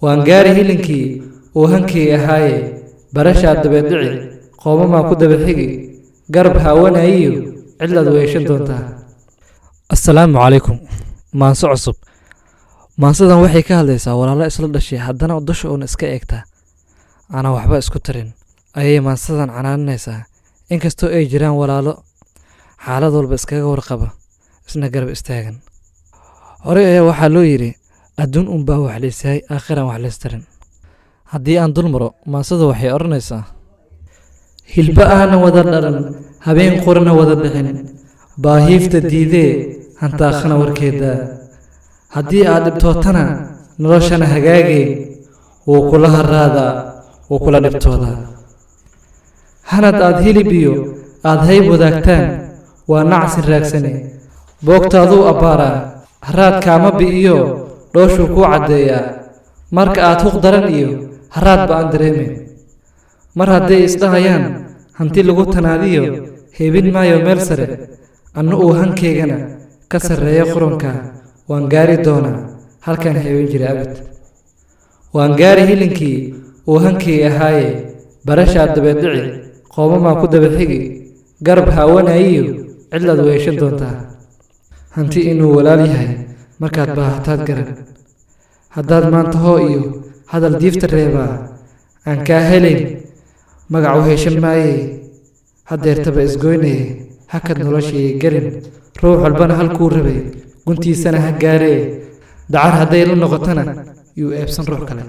Waan gaari hilinkii uu hankii ahaaye, barashaad dabeedhici, qoomamaa ku daba xigi, garab haawanayiyo cidlaad weeshan doontaa. Assalaamu calaykum. Maanso cusub. Maansadan waxay ka hadlaysaa walaalo isla dhashay, haddana dusha uuna iska eegtaa, aanan waxba isku tarin ayay maansadan canaaninaysaa, inkastoo ay jiraan walaalo xaalad walba iskaga warqaba, isna garab istaagan. Horey ayaa waxaa loo yidhi, adduun unbaa wax laysahay, aakhiran wax laystarin. Haddii aan dul maro maansadu, waxay odhanaysaa: Hilba aanan wada dhalan, habeen qurana wada dhicin, baahiifta diidee hantaakhana warkeeda. Haddii aad dhibtootana, noloshana hagaageen, wuu kula haraadaa, wuu kula dhibtoodaa. Hanad aad hilib iyo aad hayb wadaagtaan waa nacsin raagsane, boogtaaduu abbaaraa, haraad kaama bi'iyo, dhooshuu kuu caddeeyaa marka aad huq daran iyo haraad ba'an dareemeen. Mar hadday isdhahayaan hanti lagu tanaadiyo, heebin maayo meel sare, anna uu hankaygana ka sarreeya quranka, waan gaari doonaa halkaan heebin jiray abid. Waan gaari hilinkii uu hankii ahaaye, barashaad dabeedhici, qoomamaa ku daba xigi, garab haawanayiyo cidlaad weeshan doontaa. Hanti inuu walaal yahay markaad baahataad garan. Haddaad maanta hoo iyo hadal diifta reebaa aan kaa helayn, magac u heshan maaye, haddeertaba isgoynaye, hakad noloshayay gelin. Ruux walbana halkuu rabay guntiisana ha gaaree, dacar hadday la noqotona yuu eebsan ruux kale.